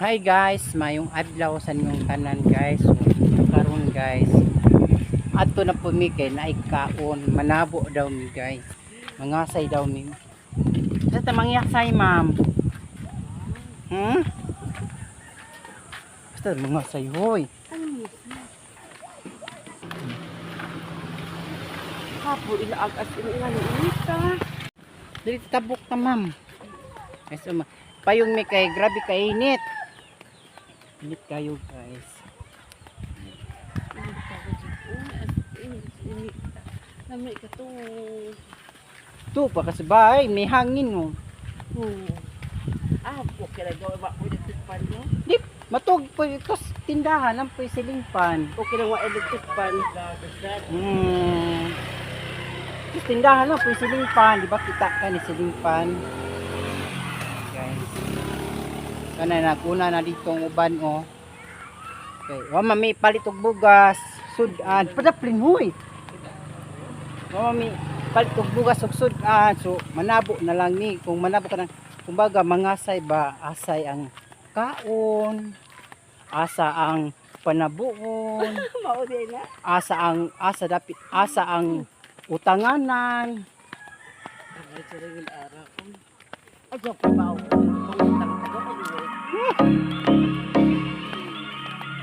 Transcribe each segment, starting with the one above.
Hi guys, mayong adlaw sa inyong tanan, guys. So, karon guys, adto na po mi kay naay kaon, manabo daw mi, guys. Mangasay daw mi. Sa ta mangyasay, ma'am? Basta mangasay, hoy. Hapo ilaag as in nga ni inita. Dili tabok ta, ma'am. Guys, payong mi kay grabe ka init. Init kayo, guys. Lami ka to. To pa kasi bahay, may hangin, oh. Ah, okay lang gawa ba ko electric fan, no? Di matug po ito sa tindahan ang po silingpan. Okay lang wa electric fan. Sa tindahan lang po silingpan, di ba kita ka ni silingpan? Guys. Kana naguna na dito ang uban, oh. Okay, wa mami palit og bugas, sudan, padaplin hoy. Wa mami palit og bugas ug sudan, so manabo na lang ni kung manabo ka ng kumbaga mangasay ba, asay ang kaon, asa ang panabuon, Mao di na. Asa ang asa dapit asa ang utanganan. Ay, sarili araw. Ay, joke pa ba ako? Mangutang ka daw kayo.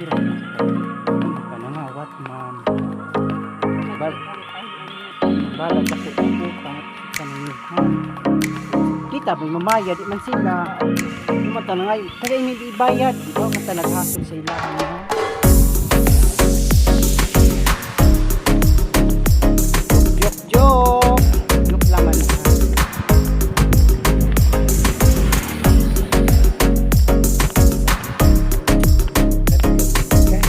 Pero ano ka nangawat, ma'am? Balag ako ang utang at kaninyo, ha? Kita may mamaya di man sila. Di man tanangay. Kaya ini ibayad. Di ba man tanaghasol sa ila, ha? Joke, joke. Joke laman, ha? Okay.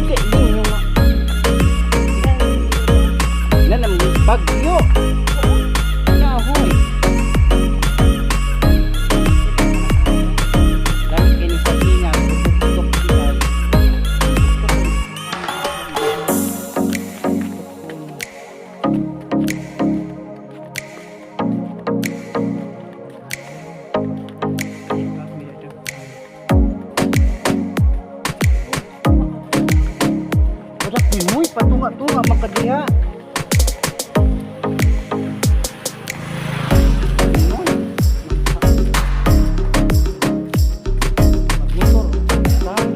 Kailing nga. Na bagyo. Yahoy. Dami kini sa tinga, putok sila. Wala pinoy, patunga-tunga makadiha. Pinoy. Magmotor. Lang.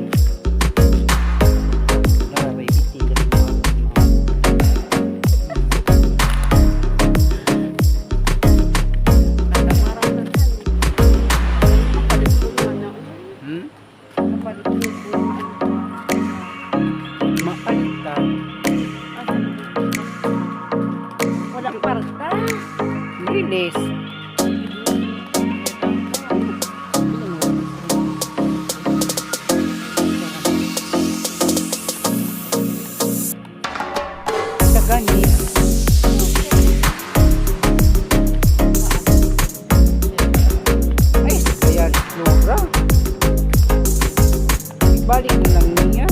Wala ba ibitin dali ba? Mapalitan. Walang parta. Release. Sa gani. Ay, kaya Flora. Ibalik mo lang niya.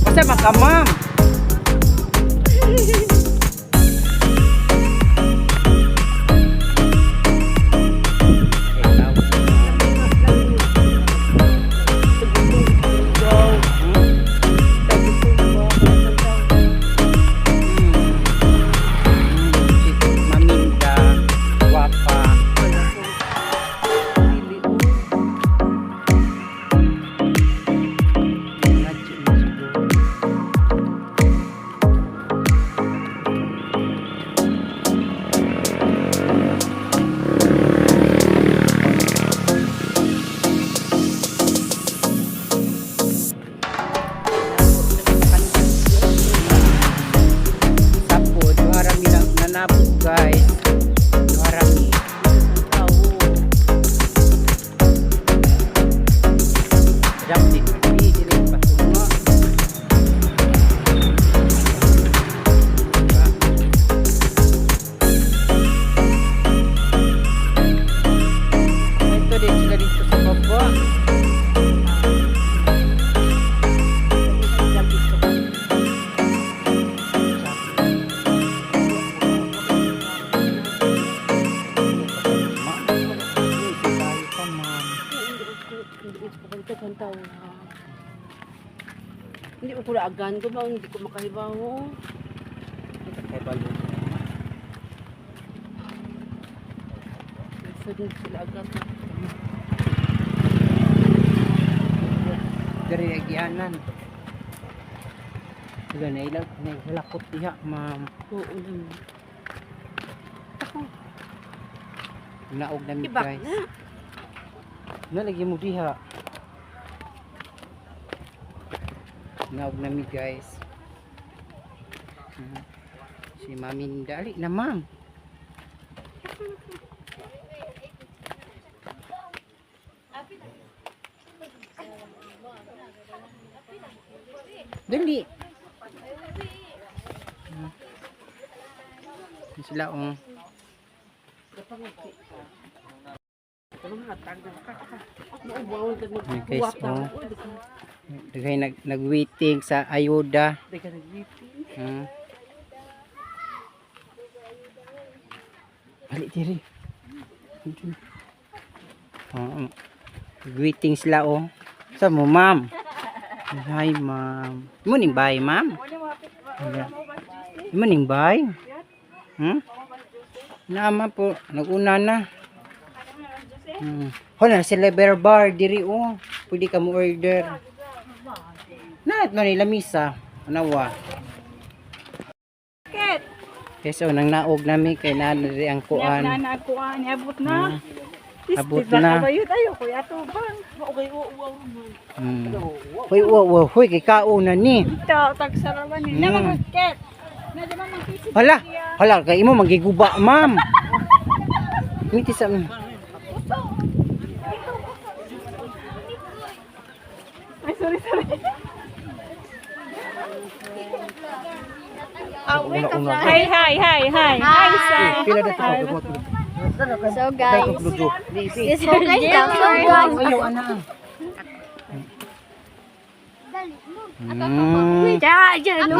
Basta makamam. Eh, tawag na. Si Maminda, Wapa. Ngadyo na siguro. Ito kang tao. Hindi ko kulaagan ko ba? Hindi ko makahibaw. Kay balo. Sa din sila agad. Diri agianan. Wala na ilag na hilakot diha, ma'am. Oo lang. Ako, Naog na mi ibak guys. na. Na lagi mo diha. Naog na mi guys. Si Mami dali na, ma'am. Dali. Sila oh. Ay, guys, oh. Daghay nag nagwaiting sa ayuda. Di ka nag-waiting. Balik diri. Oo. Nag-waiting sila oh. Sa mo, ma'am? Hi, ma'am. Morning bye, ma'am. Yeah. Morning bye. Naama po, naguna na. Hola, sila bear bar diri oh. Pwede ka mo order. Naat man nila misa. Anawa. Yes, oh, nang naog nami kay naa na diri ang kuan. Na kuan, abot na. Abot na. Kabayo tayo, kuya tubang. Okay, oo, oo, man. Hoy, wow, wow, hoy, kay kauna ni. Ito, tagsarawan ni. Na magket. Na di man magkisig. Hala, hala, kay imo magiguba, ma'am. Miti sa Ay, sorry, sorry. Hi, hi, hi, hi. Hi, sa. Pila na to ka So guys, this so guys, so guys. Ayaw ana. Ja, ja, no.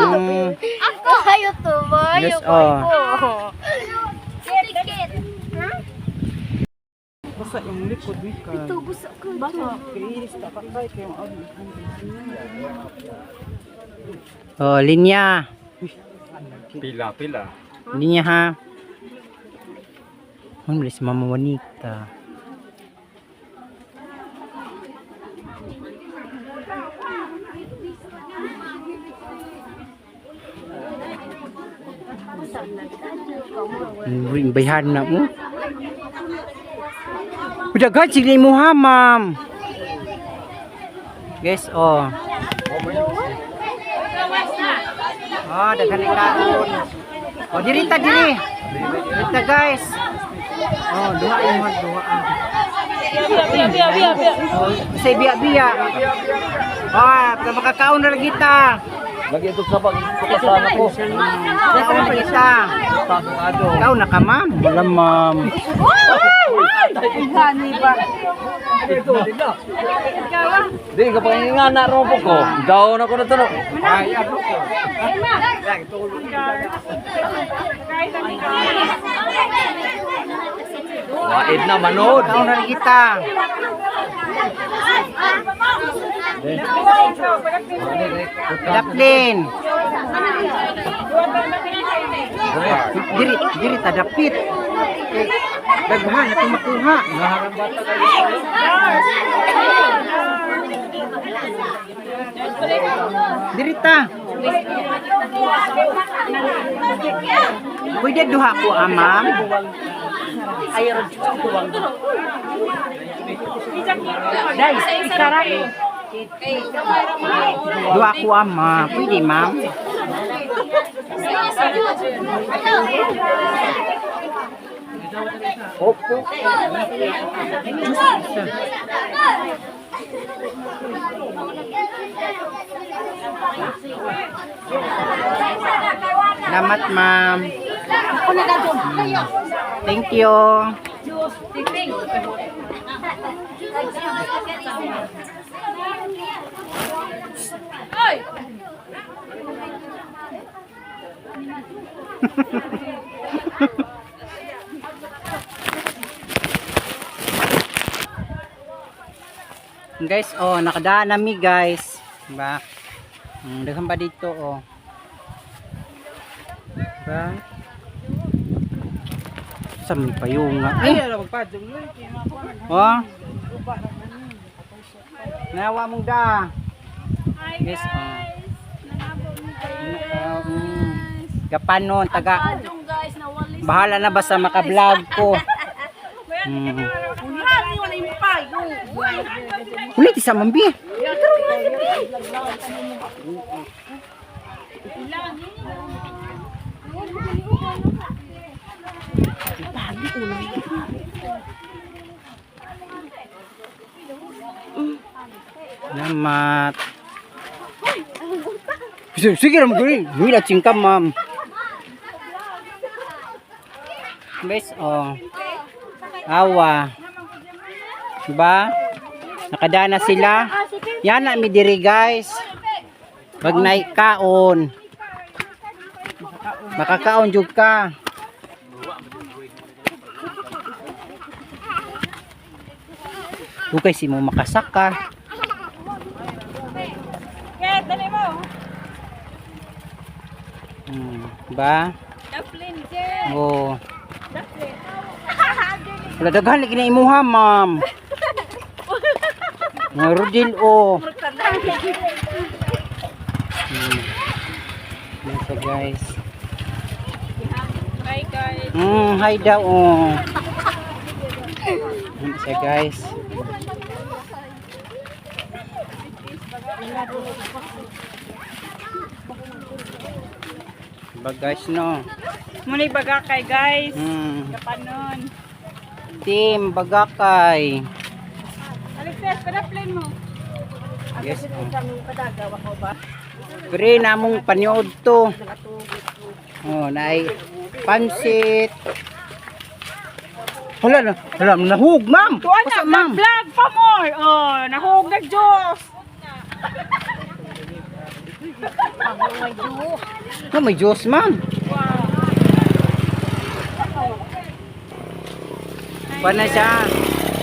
Ako ayo to, ayo Yes, oh. ko. Ticket. Basta yung likod, wika. Ito gusto ko. Basta, kairis ta, patay kayo. Oh, linya. Pila, pila. Linya ha. Ano si Mama Juanita. Bayhan na mo. Udagan sige mo ha, ma'am. Guys, oh. Oh, daghan ni kaon. Oh, diri ta diri. Diri ta guys. Oh, duha imong duha. Biya, biya, biya, biya. Oh, say biya biya. Ah, oh, makakaon na lagi ta. Lagi ito sa pag kasama ko. Kaon na kita. Kaon na ka, ma'am. Wala, ma'am. Ito, di na. Di, kapag nga na robo ko. Daw na ko na to. no. Ay, ako ko. Waid na manod. Kaon na lagi ta. Daplin. Diri, diri ta dapit. Eh, daghan na makuha. Diri ta. Pwede duha ko, ah, ma'am. Duha ko, ah, ma'am. Pwede, ma'am. Opo. Salamat, ma'am. Thank you. Guys, oh, nakadaan nami, guys. Diba? Daghan pa dito, oh. Diba? Sa may payong nga. Ay, oh. Nawa mong da. Hi Yes, oh. guys. Nangabo mi Oh, guys. Gapanon, taga. Padong guys, nawali. Bahala na basta maka-vlog ko. Ulit isa mambi. Salamat. Sige, sige ram guri. Wala chingka ma'am. Guys, oh. Awa. Diba? Nakadana sila. Yan na mi diri guys. Pag naikaon. Makakaon jud ka. Ukay si mo makasaka. Ket, dali mo. Ba? Daplin, Jet. Oh. Wala daghan lagi na imuha, ma'am. Mga Rodil oh. Yan siya, guys. Hi guys. Hi daw oh. Yan siya, guys. Diba guys no? Muna baga kay guys. Kapanon. Team Bagakay. Alexis, padaplin mo. Yes. Oh. Pre namong paniod to. Oh, naay pansit. Wala na, wala nahug, ma'am. Tuwa Basta, na, ma'am. vlog pa more. Oh, nahug na Diyos. Oh, may Diyos, ma'am. Pa na siya.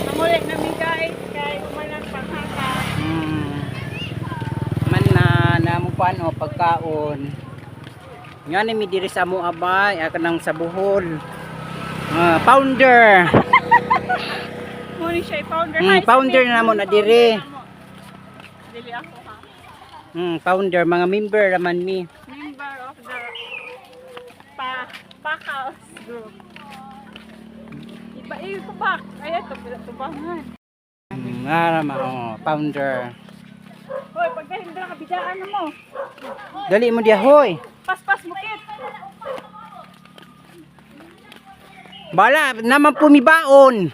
Nangulit namin guys. Kay umalang panghaka. Man na namo pa ano pagkaon. Nga ni mi diri sa amo abay, aka nang sa Bohol. Ah, pounder. Muna siya founder. Founder Hi, na namo na Founder diri. na mo. Dili ako ha. Founder, mga member raman mi. Member of the pa Pakaos group. Iba eh tubak. Ay ito pala tubangan. Nga oh, founder. Hoy, pagdahin dra ka bidaan mo. Dali mo diya hoy. Paspas mo kit. Bala, naman pumibaon.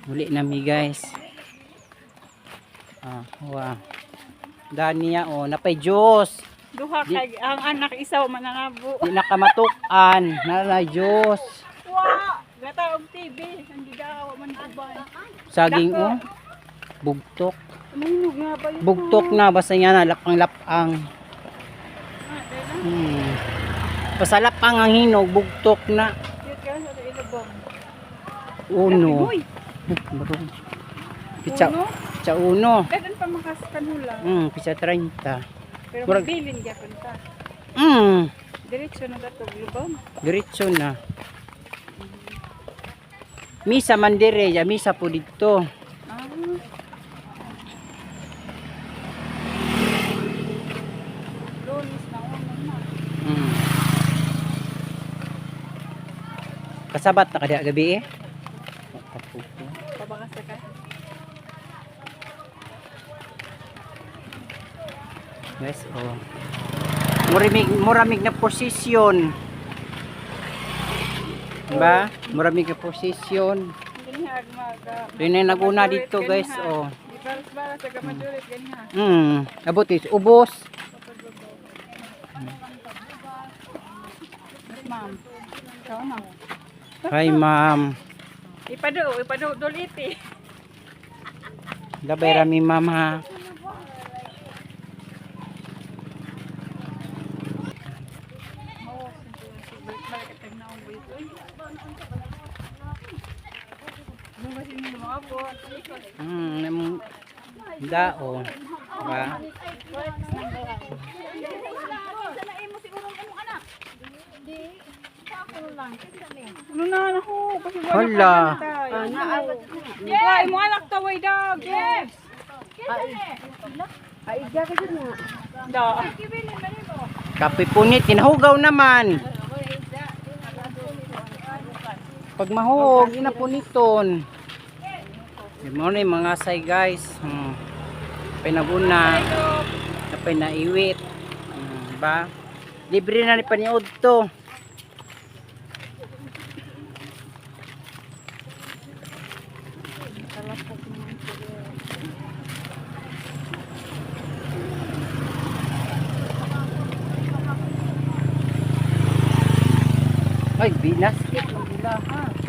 Uli na mi guys. Ah, wow. Dani niya oh, napay Diyos. Duha kay ang anak isaw manangabo. Di nakamatukan, nalay Diyos. Wa, gata og TV, ang gigawa man uban. Saging oh. Bugtok. Mahinog nga ba yun? Bugtok na basta niya na lapang-lapang. Basta lapang ang hinog, bugtok na. Cute ka sa ilubong. Uno. Uy, Barong. Pitsa, uno. pitsa uno. Dadan pa makaskanula. Pitsa 30. Pero Murag- mabilin gyapon ta. Diretso na dato lubong. Diretso na. Misa man dire, ya misa po dito. Ah. Lunes na uno na. Kasabat na kada gabi eh. Pabaka sa ka. Yes, oh. Muramig, muramig na posisyon. Diba? Muramig na posisyon. Ganihag maga. Yun yung naguna dito, guys, oh. Di baras-baras sa majurit ganiha. Abot is ubos. Ma'am. Ikaw na. Hi, ma'am. Ipado, ipado doliti. Labay rami, ma'am, ha. Oh, Imong daon. Diba? Ano na ako? Kasi wala Hala. Yes! Why, mo anak to, way dog! Yes! Ay, iya ka dyan nga. Da. Kape punit, kinahugaw naman. Pag mahog, inapuniton. Di mo na yung mga say guys. Pinaguna, napay naiwit. Diba? Libre na ni paniod to. Ay, binas. Ha.